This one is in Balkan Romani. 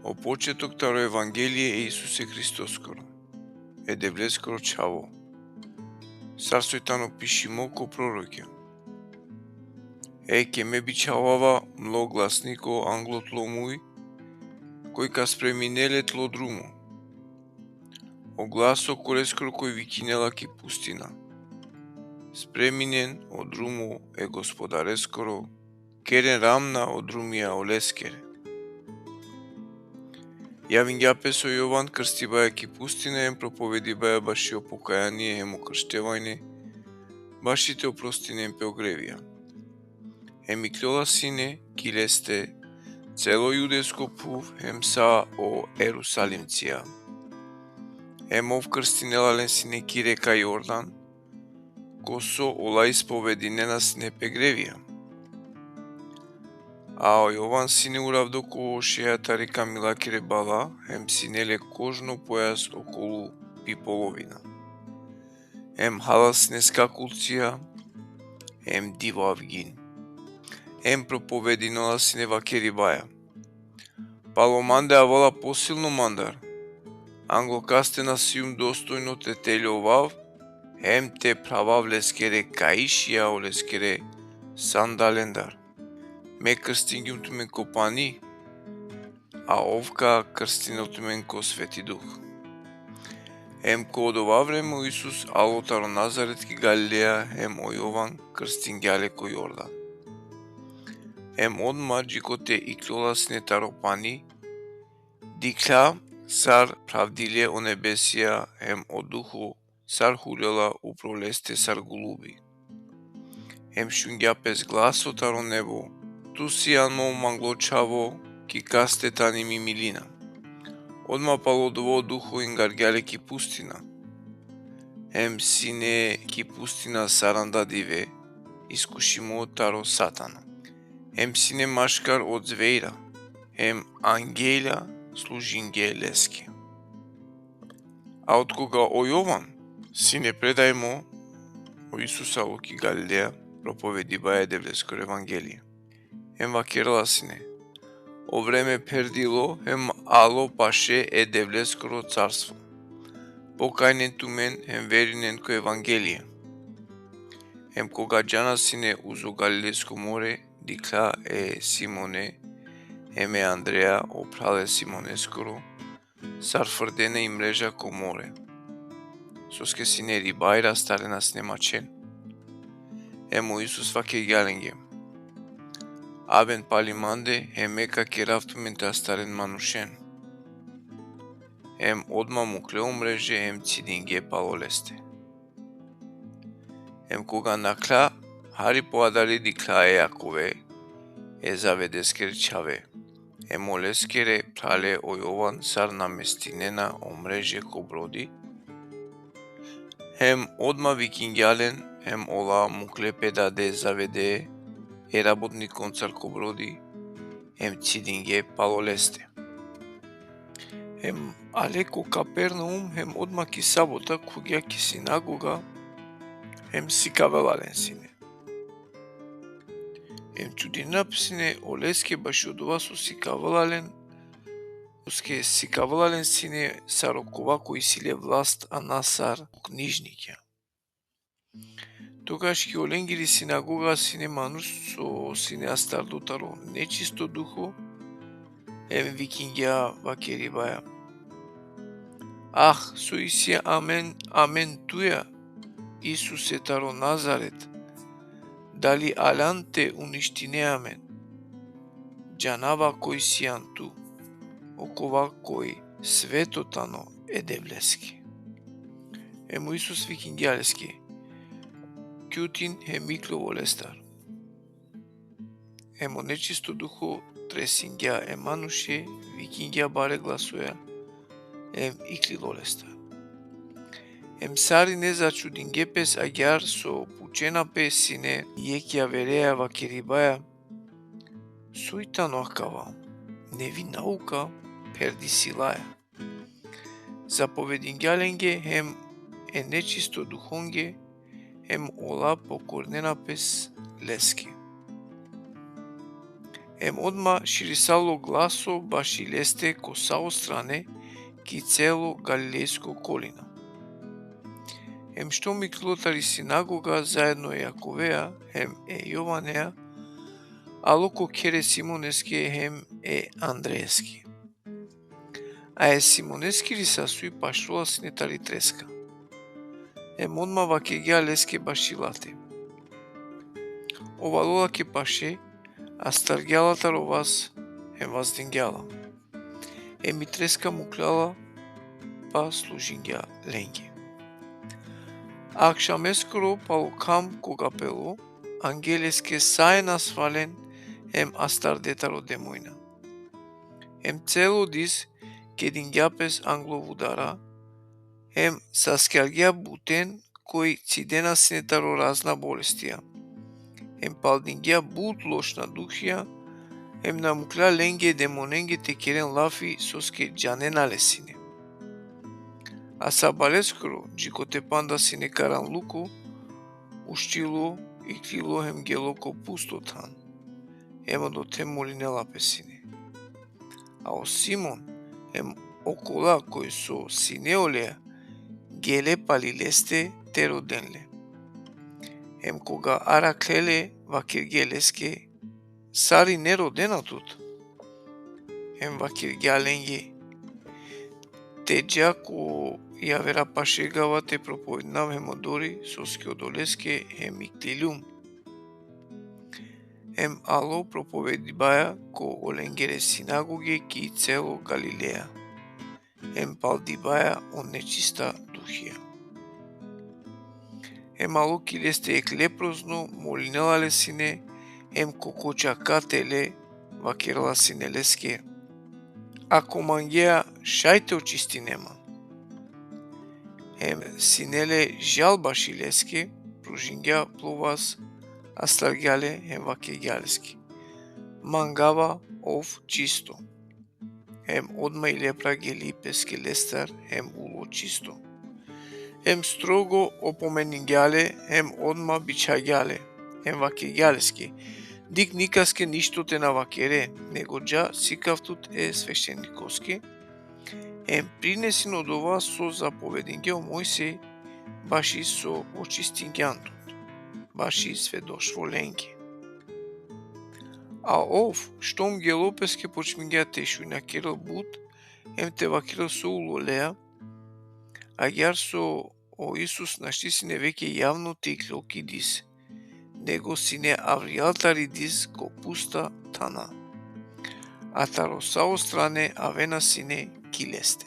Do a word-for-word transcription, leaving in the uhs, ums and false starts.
O početok taro evangelie e Isuse Hristoskoro, e Devleskoro Čhavo, sar soj tano pišimo ko prorokja. Eke, me bičhavava mlo glasniko anglo tlo muj, koj ka spreminel e tlo drumo. O glaso koleskoro koj vikinela ki pustina: Spreminen o drumo e Gospodareskoro, keren ravna o drumija oleskere. Javingja pes o Jovan, krstibaja ki pustina hem propovedibaja bašo pokajanie hem o krštevajne, baši te oprostinen pe o grevija. Hem ikljola sine ki leste celo judejsko phuv hem sa o Erusalimcija. Hem ov krstinela len sine ki reka Jordan, ko so ola ispovedinena sine pe grevija. A o Jovan sine uravdo ko šeja tari kamilakere bala, hem sine le kožno pojas okolu pi polovina. Hem hala sine skakulcija, hem divo avgin. Hem propovedinela sine vakeribaja: Palo mande avela posilno mandar, anglo kaste na sium dostojno te teljovav hem te phravav leskere kaišija oleskere sandalendar. Me krstingjum tumen ko pani, a ov ka krstinel tumen ko Sveti Duh. Hem ko odova vreme o Isus alo taro Nazaret ki Galileja, hem o Jovan krstingja le ko Jordan. Hem odma džikote ikljola sine taro pani, dikhlja sar phravdile o nebesija, hem o Duho sar hulela upro leste sar golubi. Hem šungja pes glaso taro nebo: Tu sian mo manglo Čhavo, ki kaste tani mi milina. Odma palo odova o Duho ingargja le ki pustina. Hem sine ki pustina saranda dive, iskušimo taro Satana. Hem sine maškar o zvejra, hem angelja služingje leske. A otkoga o Jovan sine predajmo, o Isus alo ki Galileja, propovedibaja e Devleskoro evangelie. Hem vakerela sine: O vreme pherdilo, hem alo paše e Devleskoro carstvo. Pokajnen tumen, hem verinen ko evangelie. Hem koga džana sine uzo Galilesko more, dikhlja e Simone hem e Andreja, o phrale Simoneskoro, sar frdena i mreža ko more, soske sine ribajra, astarena sine mačhen. Hem o Isus vakergja lenge: Aven pali mande, hem me ka kerav tumen te astaren manušen. Hem odma mukhle o mreže, hem cidinge palo leste. Hem koga nakhlja, hari po adari dikhlja e Jakove, e Zavedeskere čhave, hem oleskere phrale o Jovan sar namestinena o mreže ko brodi. Hem odma vikingja len, hem ola mukhle pe dade Zavede, e rabotnikoncar ko brodi, hem cidinge palo leste. Hem ale ko Kapernaum, hem odma ki sabota khuvgja ki sinagoga, hem sikavela len sine. Hem čudinena pe sine oleske bašo odova so sikavela len, soske sikavela len sine sar okova koj isi le vlast, a na sar o knižnikja. Togaš ki olengiri sinagoga sine manuš so sine astardo taro nečisto duho, hem vikingja vakeribaja: Ah, so isi amen, amen tuja, Isuse taro Nazaret, dali aljan te uništine amen? Džanava koj sian tu, okova koj sveto tano e Devleske. Hem o Isus vikingja leske: Kjutin hem iklov olestar. Hem o nečisto duho tresingja e manuše, vikingja bare glasoja, hem iklilo lestar. Hem sarine začudinge pes agjaar so pučena pe sine jekh javereja vakeribaja: Soj tano akava? Nevi nauka, pherdi silaja. Zapovedingja lenge hem e nečisto duhonge, hem ola pokornena pes leske. Em odma širisalo glaso baši leste ko savo strane, ki celo Galilejsko kolina. Em štom iklilo tari sinagoga zaedno e Jakovea, hem e Jovanea, alo ko kher e Simoneske hem e Andreeske. A e Simoneskiri sasuj pašlola sine tari treska. Em odma vakergja leske baši late. Ov alo lake paše, astargja la taro vas, hem vazdingja la. Em i treska mukhlja la, pa služingja lenge. Akšameskoro palo kham koga pelo, angje leske sa e nasvalen, em astarde taro demujna. Em celo diz kedingja pes anglo vudara, em saskjargja buten koj cidena sine taro razna bolestija. Em paldingja but lošna duhija, em na mukhlja lenge demonenge te keren lafi soske džanena le sine. A sabaleskoro, dži kote panda sine karanluko, uštilo, iklilo hem gelo ko pusto than, em odote molinela pe sine. A o Simon, em okola koj so sine oleja, gele pali leste te roden le. Em koga arakhle le, vakergje leske: Sar ine rodena tut? Em vakergja lenge: Te dža ko javera paše gava te propovedinav hem odori, soske odoleske hem ikliljum. Em alo propovedibaja ko olengere sinagoge ki celo Galileja. Em paldibaja o nečista duhija. Em alo ki leste jekh leprozno, molinela le sine, em ko kočakate le, vakerela sine leske: Ako mangea, šaj te očistine man. Em sine le žal baši leske, pružingja plo vas, astargja le, em vakergja leske: Mangava, ov čisto. Em odma i lepra geli peske lestar, em ulo čisto. Em strogo opomeningja le, em odma bičhagja le, em vakergja leske: Dikh, nikaske ništo te na vakere, nego dža sikav tut e sveštenikoske, em prinesin odova so zapovedingja o Mojsej, baši so očistingjan tut, baši svedoštvo lenge. A ov, štom gelo peske, počmingja te šunakerel but, em te vakerel so ulo leja, agjaar so o Isus našti sine veke javno te ikljol ki diz, nego sine avrijal tari diz ko pusta thana. A taro savo strane avena sine ki leste.